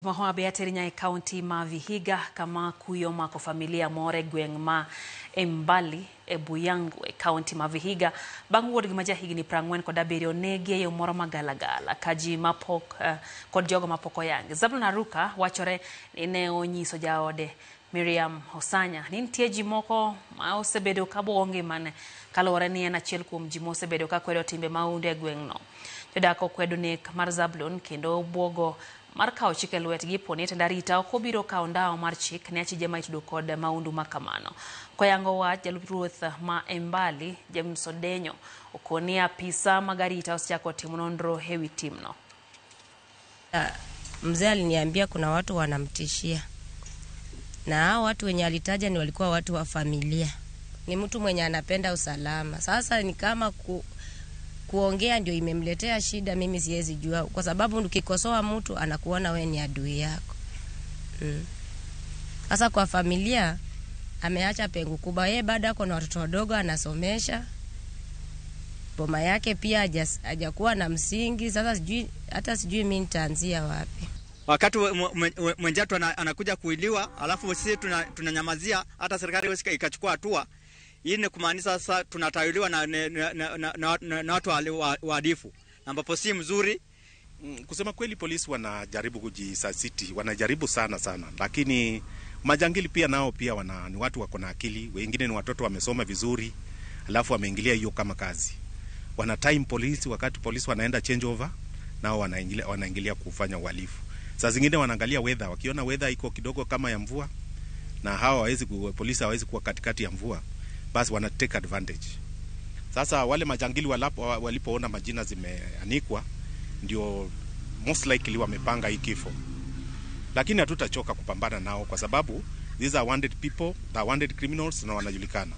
Homa Bay ater e kaunti ma Vihiga kama kuyo omako familia moro e gweng' ma Embali e Buyangu e kaunti ma Vihiga bang' wuodgi ma jahigni 47 onegi e yo moro magalagala ka ji mapok kod jogo mapok oyangi. Zablon Aruka wachore ni ne onyiso jaode Miriam Osanya ni nitie ji moko ma osebedo ka buogo ngimane kaluwore ni en achiel kuom ji mosebedo ka kwedo timbe mahundu e gweng'no. Jodak okwedo nek mar Zablon kendo buogo mar kawo chik e lwetgi poni tend arita ok obiro kawo ndawa mar chik ne achije ma itudo kod mahundu ma kamano. Koyango wach jalup ruoth ma Embali James Odenyo okoni apisa mag arita osechako timo nonro ewi timno. Mzee aliniambia kuna watu wanamtishia, na hao watu wenye alitaja ni walikuwa watu wa familia. Ni mtu mwenye anapenda usalama. Sasa ni kama kuongea ndio imemletea shida, mimi siwezi jua, kwa sababu ukikosoa mtu anakuona we ni adui yako. Sasa kwa familia ameacha pengo kubwa. Yeye bado ako na watoto wadogo anasomesha. Boma yake pia hajakuwa na msingi. Sasa sijui, hata sijui mimi nitaanzia wapi. Wakati mwenzetu anakuja kuiliwa, alafu sisi tunanyamazia, hata serikali haiwezi ikachukua hatua. Hii ni kumaanisha sasa tunatawaliwa na watu waadilifu, ambapo si mzuri. Kusema kweli, polisi wanajaribu kujisasiti, wanajaribu sana sana, lakini majangili pia nao pia ni watu wako na akili, wengine ni watoto wamesoma vizuri, alafu wameingilia hiyo kama kazi. Wana time polisi, wakati polisi wanaenda change over, nao wanaingilia kufanya uhalifu. Saa zingine wanaangalia weather, wakiona weather iko kidogo kama ya mvua na hawa hawawezi polisi hawawezi kuwa katikati ya mvua, basi wana take advantage. Sasa wale majangili walipoona majina zimeanikwa, ndio most likely wamepanga hii kifo. Lakini hatutachoka kupambana nao kwa sababu these are wanted people, they are wanted criminals na wanajulikana.